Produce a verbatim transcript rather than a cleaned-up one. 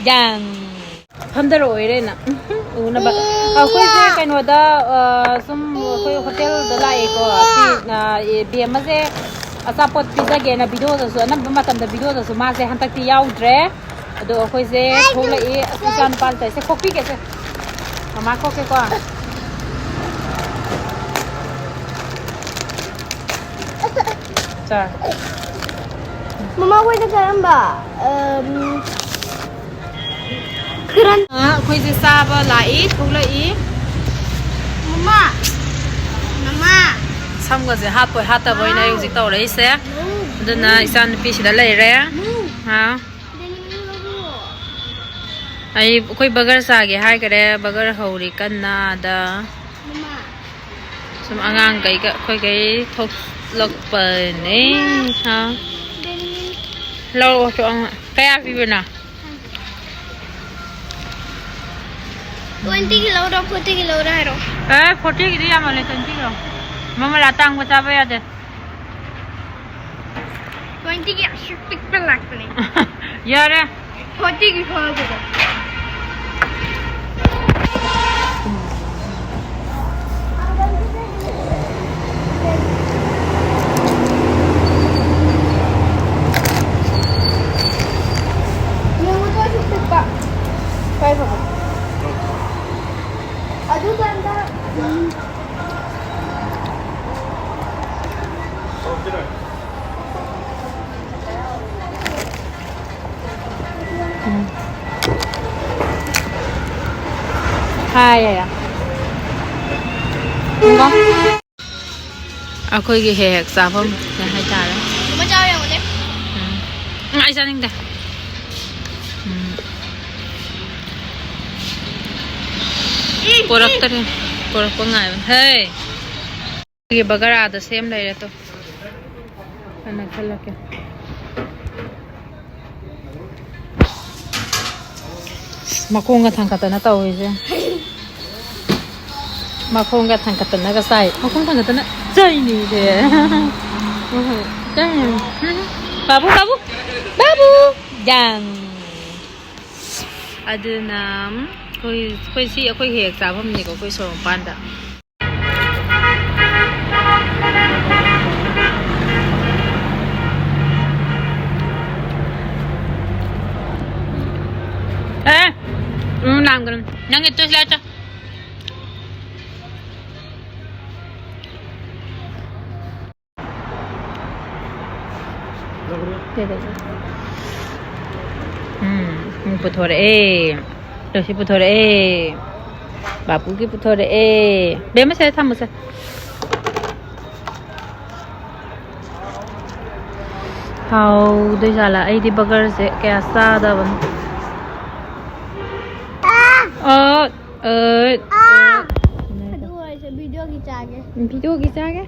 ꯌꯥꯡ꯫ ꯐꯝꯊꯔꯛꯑꯣꯏꯔꯦꯅ꯫ ꯎꯅꯕ꯫ ꯑꯩꯈꯣꯏꯁꯦ ꯀꯩꯅꯣꯗ, ꯑ, ꯁꯨꯝ ꯑꯩꯈꯣꯏ ꯍꯣꯇꯦꯜꯗ ꯂꯥꯛꯑꯦꯀꯣ꯫ ꯁꯤ, ꯑ, ꯑꯦ, ꯕꯦꯝꯃꯁꯦ ꯑꯆꯥꯄꯣꯠ ꯄꯤꯖꯒꯦꯅ ꯚꯤꯗꯤꯑꯣꯗꯁꯨ, ꯑꯅꯝꯕ ꯃꯇꯝꯗ ꯚꯤꯗꯤꯑꯣꯗꯁꯨ ꯃꯥꯁꯦ ꯍꯟꯗꯛꯇꯤ ꯌꯥꯎꯗ꯭ꯔꯦ꯫ ꯑꯗꯣ ꯑꯩꯈꯣꯏꯁꯦ ꯊꯣꯛꯂꯛꯏ꯫ ꯑꯁ, ꯏꯆꯥ ꯅꯨꯄꯥꯁꯦ ꯇꯧꯔꯤꯁꯦ ꯈꯣꯛꯄꯤꯒꯦꯁꯦ꯫ ꯃꯃꯥ ꯈꯣꯛꯀꯦꯀꯣ꯫ ꯆꯥ꯫ ꯃꯃꯥ ꯍꯣꯏꯅ ꯀꯔꯝꯕ? ꯑꯝ, ꯈꯔ ꯑ, ꯑꯩꯈꯣꯏꯁꯦ ꯆꯥꯕ ꯂꯥꯛꯏ, ꯊꯣꯛꯂꯛꯏ꯫ ꯃꯃꯥ! ꯃꯃꯥ! ꯁꯝꯒꯁꯦ ꯍꯥꯠꯄꯣꯏ ꯍꯥꯠꯇꯕꯣꯏꯅ ꯑꯩ ꯍꯧꯖꯤꯛ ꯇꯧꯔꯛꯏꯁꯦ꯫ ꯑꯗꯨꯅ ꯏꯆꯥ ꯅꯨꯄꯤꯁꯤꯗ ꯂꯩꯔꯦ꯫ ꯍꯥ? ꯑꯩ, ꯑꯩꯈꯣꯏ ꯕꯒꯔ ꯆꯥꯒꯦ ꯍꯥꯏꯈꯔꯦ, ꯕꯒꯔ ꯍꯧꯔꯤ ꯀꯟꯅ ꯑꯗ꯫ ꯁꯨꯝ ꯑꯉꯥꯡꯈꯩꯒ ꯑꯩꯈꯣꯏꯈꯩ ꯊꯣꯛꯂꯛꯄꯅꯦ꯫ ꯍꯥ? ꯂꯧꯔꯛꯑꯣ, ꯀꯌꯥ ꯄꯤꯕꯅꯣ? ꯇ꯭ꯋꯦꯟꯇꯤꯒꯤ ꯂꯧꯔꯣ, ꯐꯣꯔꯇꯤꯒꯤ ꯂꯧꯔꯣ ꯍꯥꯏꯔꯣ? ꯑꯦ, ꯐꯣꯔꯇꯤꯒꯤꯗꯤ ꯌꯥꯝꯃꯜꯂꯦ, ꯇ꯭ꯋꯦꯟꯇꯤꯒꯤ ꯂꯧ꯫ ꯃꯃꯜ ꯑꯇꯥꯡꯕ ꯆꯥꯕ ꯌꯥꯗꯦ꯫ ꯇ꯭ꯋꯦꯟꯇꯤꯒꯤ ꯑꯁꯨꯛ ꯄꯤꯛꯄ ꯂꯥꯛꯄꯅꯦ꯫ ꯌꯥꯔꯦ꯫ ꯐꯣꯔꯇꯤꯒꯤ ꯐꯥꯎꯕꯗ꯫ ꯌꯦꯡꯉꯨꯗꯣ ꯑꯁꯨꯛ ꯄꯤꯛꯄ꯫ ꯀꯥꯏ ꯐꯕ? ꯑꯗꯨꯀꯥꯟꯗ, ꯎꯝ꯫ ꯎꯝ꯫ ꯍꯥꯏꯌꯦ꯫ ꯏꯪꯒꯣ꯫ ꯑꯩꯈꯣꯏꯒꯤ ꯍꯦꯛ ꯍꯦꯛ ꯆꯥꯐꯝ ꯍꯥꯏꯇꯥꯔꯦ꯫ ꯑꯃ ꯆꯥꯎ ꯌꯦꯡꯉꯨꯅꯦ꯫ ꯎꯝ꯫ ꯎꯝ, ꯑꯩ ꯆꯥꯅꯤꯡꯗꯦ꯫ ꯎꯝ꯫ ꯄꯣꯔꯛꯇꯔꯦ꯫ ꯄꯣꯔꯛꯄ ꯉꯥꯏꯕ꯫ ꯍꯦ! ꯑꯩꯒꯤ ꯕꯒꯔꯥꯗ ꯁꯦꯝ ꯂꯩꯔꯦ ꯇꯣ꯫ ꯈꯔ ꯅꯛꯁꯜꯂꯛꯀꯦ꯫ ꯃꯈꯣꯡꯒ ꯊꯥꯡꯒꯠꯇꯅ ꯇꯧꯔꯤꯁꯦ꯫ ꯃꯈꯣꯡꯒ ꯊꯥꯡꯒꯠꯇꯅꯒ ꯆꯥꯏ꯫ ꯃꯈꯣꯡ ꯊꯥꯡꯒꯠꯇꯅ ꯆꯥꯏꯅꯤꯁꯦ꯫ ꯕꯥꯕꯨ, ꯕꯥꯕꯨ, ꯕꯥꯕꯨ! ꯌꯥꯡ! ꯑꯗꯨꯅ ꯑꯩꯈꯣꯏ ꯑꯩꯈꯣꯏ ꯁꯤ ꯑꯩꯈꯣꯏ ꯍꯦꯛ ꯆꯥꯐꯝꯅꯤꯀꯣ, ꯑꯩꯈꯣꯏ ꯁꯣꯔꯣꯛ ꯃꯄꯥꯟꯗ꯫ ꯑꯦ, ꯎꯝ, ꯂꯥꯡꯒꯅꯨ꯫ ꯅꯪꯒꯤ ꯇꯣꯏꯁ ꯂꯥꯏꯠꯇꯣ꯫ ꯀꯩꯗꯧꯕ? ꯎꯝ, ꯑꯃꯨꯛ ꯄꯨꯊꯣꯔꯛꯑꯦ꯫ ꯇꯣꯏꯁꯤ ꯄꯨꯊꯣꯔꯛꯑꯦ꯫ ꯕꯥꯄꯨꯒꯤ ꯄꯨꯊꯣꯔꯛꯑꯦ꯫ ꯕꯦꯝꯃ, ꯁꯤꯗ ꯊꯝꯃꯨꯁꯦ꯫ ꯍꯥꯎꯗꯣꯏꯖꯥꯠꯂꯥ? ꯑꯩꯗꯤ ꯕꯔꯒꯔꯁꯦ ꯀꯌꯥ ꯆꯥꯗꯕꯅꯤ꯫ ꯑꯣ, ꯑꯣ, ꯑꯗꯨ ꯑꯣꯏꯔꯁꯨ ꯚꯤꯗꯤꯑꯣꯒꯤ ꯆꯥꯒꯦ꯫ ꯚꯤꯗꯤꯑꯣꯒꯤ ꯆꯥꯒꯦ?